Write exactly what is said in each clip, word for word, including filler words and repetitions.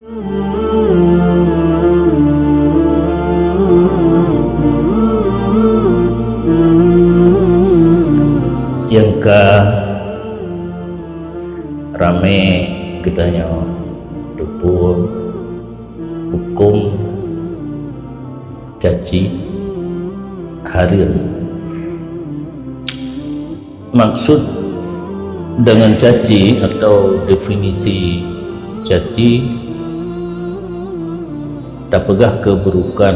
Nyang ka ramé geutanyoe teupeue hukôm caci hareuem. Maksud dengan caci atau definisi caci, tapeugah keuburukan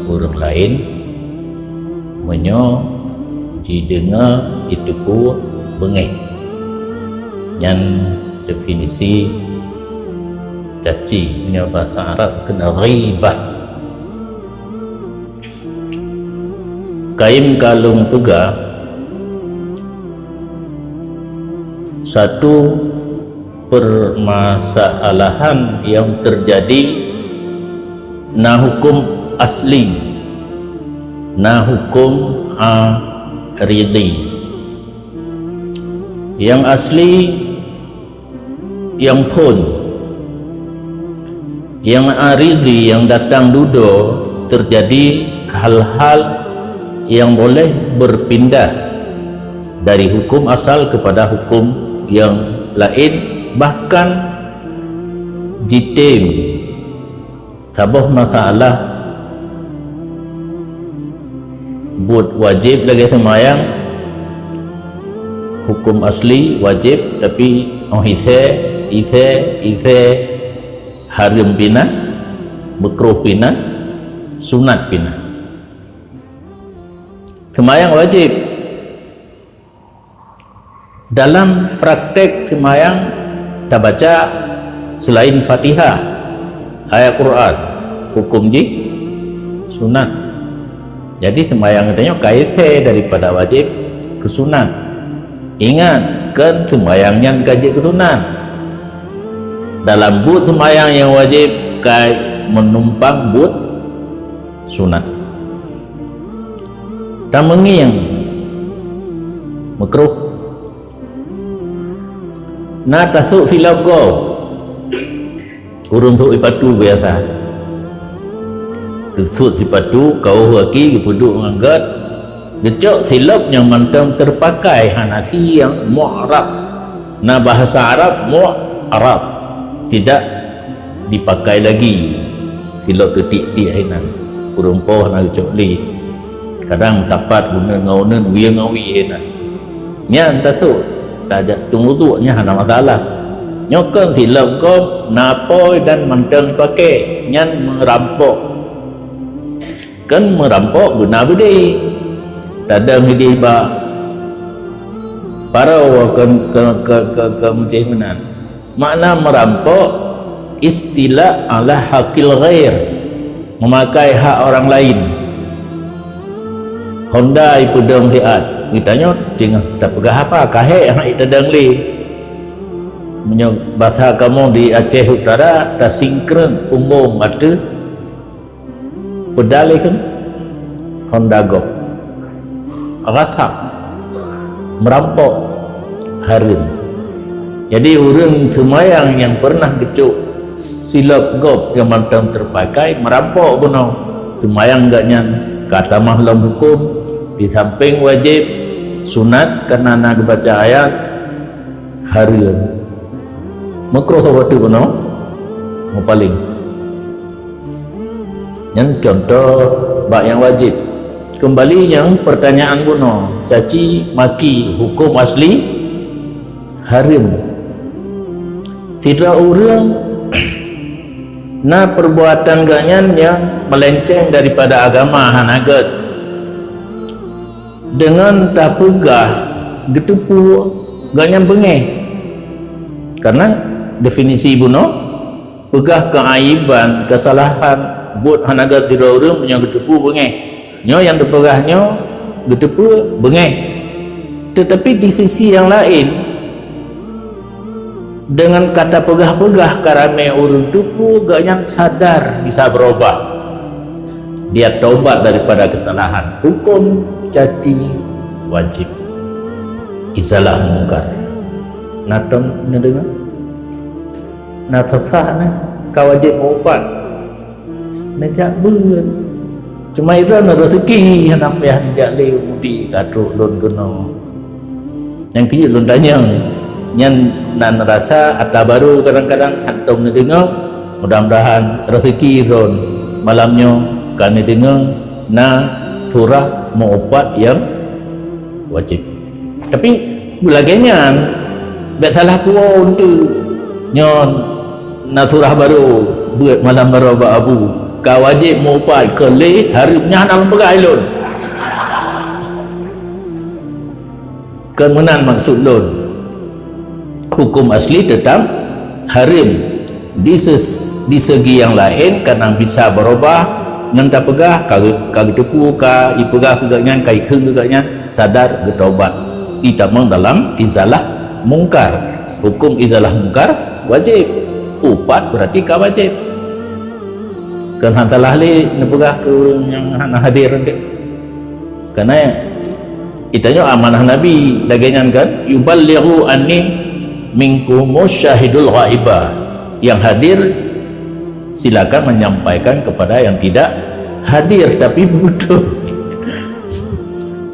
ureuëng laén meunyoe jideungoe jiteupeue beungéh. Nyan definisi caci, meunyoe bahasa Arab kheun ghibah. Kayém ka lôn peugah, satu permasalahan yang terjadi na hukôm asli, na hukôm aridhi. Nyang asli nyang phôn. Nyang aridhi nyang datang dudoe terjadi hal-hal nyang boleh berpindah dari hukôm asal kepada hukôm nyang laén, bahkan jitem saboh masalah buet wajéb lagée seumayang, hukôm asli wajéb, tapi óh isée, isée, isée, hareuem pih na, meukruh pih na, sunat pih na. Seumayang wajéb. Dalam praktek seumayang tabaca selain Fatihah ayat Quran, hukôm jih sunat. Jadi seumayang geutanyoe ka isée daripada wajéb keu sunat. Ingat, kon seumayang nyan ka jeuet keu sunat. Dalam buet seumayang nyang wajéb ka meunumpang buet sunat. Tameungieng, meukruh. Na tasôk silop gob. Ureuëng sôk sipatu biasa. Geusôk sipatu, kaôh gaki, geupeuduek ngon gét, geucok silop nyang mantong teupakai, hana si nyang mu'rab. Na bahasa Arab mu'rab, tidak dipakai lagi. Silop teutiek-tiek hinan. Kureueng poh na geucok lé. Kadang sapat uneun ngon uneun, wie ngon wie hinan. Nyan tasôk, tajak tueng uduk nyan hana masalah. Nyoe kon silop gob na apôi dan mantong dipakai, nyan meurampok. Kon meurampok beuna beudé. Tadong idéh bak paroe kon, kon, kon, kon, kon meucéh meunan. Makna meurampok, istilah ala hakil ghair, memakai hak orang lain. Honda ipeudong siat, geutanyoe teungoh tapeugah haba, ka hék hana itadong lé. Meunyoe basa kamoe di Aceh Utara, tasingkreung pumbong ateueh pedal ikheun Honda Golf. Rasak, meurampok, hareuem. Jadi ureuëng seumayang nyang peureunah geucok silop gob nyang mantong teupakai, meurampok bunoe. Seumayang gobnyan ka tamah lom hukôm, di sampéng wajéb, sunat, kareuna na geubaca ayat, hareuem. Meukruh saboh teuk bunoe, meupaléng. Nyan cuntoh bak nyang wajéb. Keumbali nyang peurtanyaan bunoe, caci maki hukôm asli hareuem. Sidroe ureuëng na peurbuatan gobnyan nyang meulenceng daripada agama hana gét. Deungon tapeugah geuteupeue, gobnyan beungéh. Kareuna definisi bunoe, peugah keuaiban, keusalahan, buet hana gét sidroe ureuëng meunyoe geuteupeue beungéh. Nyoe nyang teupeugah nyoe geuteupeue beungéh. Teutapi di sisi nyang laén, deungon ka tapeugah-peugah ka ramé ureuëng teupeue, gobnyan sadar bisa beurubah. Dia taubat daripada keusalahan. Hukôm caci wajéb. Izalah mungkar. Na tom neudeungoe? Na sasah na? Ka wajéb meuupat. Neujak beuet. Cuma itu na rezeki hana payah neujak lé mudik ka trok lôn keunoe. Nyang keujeuet lôn tanyong, nyan na rasa ata barô kadang-kadang hántom neudeungoe, mudah-mudahan rezeki lôn malam nyoe ka neudeungoe na surah meuupat nyang wajéb. Tapi lagée nyan, bék salah puwoe eunteuk. Nyoe na surah barô, beuet malam barô bak Abu. Ka wajéb meuupat keu lé hareuem nyan hana lôn peugah lôn. Kon meunan maksud lôn. Hukum asli teutap hareuem. Di ses-, di segi nyang laén kadang bisa beurubah ngon tapeugah ka, ka geuteupeue ka ipeugah keu gobnyan, ka ikheun keu gobnyan, sadar geutobat. Itamong dalam izalah mungkar. Hukum izalah mungkar wajéb. Upat berarti ka wajéb. Kon han salah lé neupeugah keu ureuëng nyang hana hadir deh. Karena itanyoe amanah Nabi lagée nyan kan, "Yuballighu anni minkumus syahidul ghaibah." Yang hadir silakan menyampaikan kepada yang tidak hadir, tapi betul.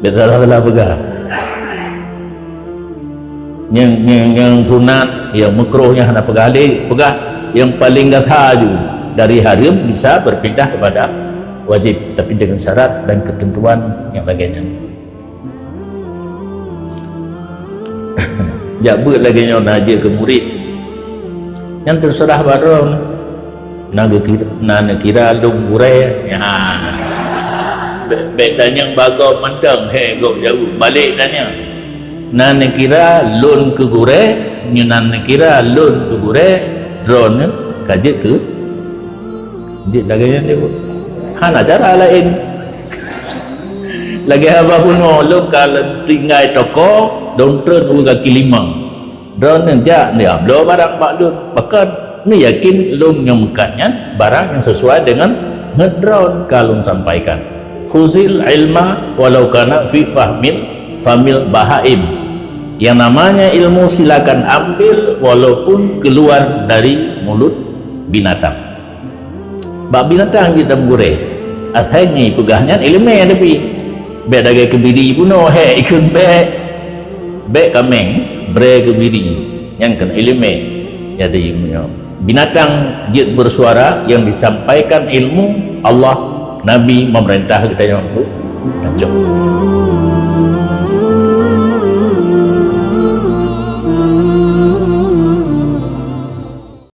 Betul salah peugah. Nyang, nyang, nyang sunat, nyang makruh nyan hana peugah lé, peugah nyang paléng gasa ju. Dari hareuem bisa berpindah kepada wajib, tapi dengan syarat dan ketentuan yang lagée nyan. Jak beuet lagée nyoe na jeuet keu murit. Nyan teuseurah bak droe. Na geukira, na neukira lôn gurée. Ya. Bék, bék tanyong bak gob mantong, he gob jaweueb. Balek tanyong. Na neukira lôn keu gurée, nyoe na neukira lôn keu gurée, droeneuh ka jeuet keu, jeuet lagée nyan jaweueb. Hana cara laén. Lagée haba bunoe lôn ka lôn tinggai toko, lôn treun u kaki lima. Droeneuh jak neubloe barang bak lôn, pakon neuyakin lôn nyang meukat nyan barang nyang sesuai deungon ngon droeneuh ka lôn sampaikan. Khuzil ilma walau kana fi fahmil, famil bahaim. Yang namanya ilmu silakan ambil walaupun keluar dari mulut binatang. Bak binatang jeuet tameuguréh. Asai nyoe peugah nyan iéleumé tapi. Bék lagée keubiri bunoe, he, ikheun bék. Bék kaméng, bré keubiri. Nyan kon iéleumé. Jadi, meunyoe binatang jeuet bersuara yang disampaikan ilmu Allah, Nabi, memerintah geutanyoe mampu. Acok.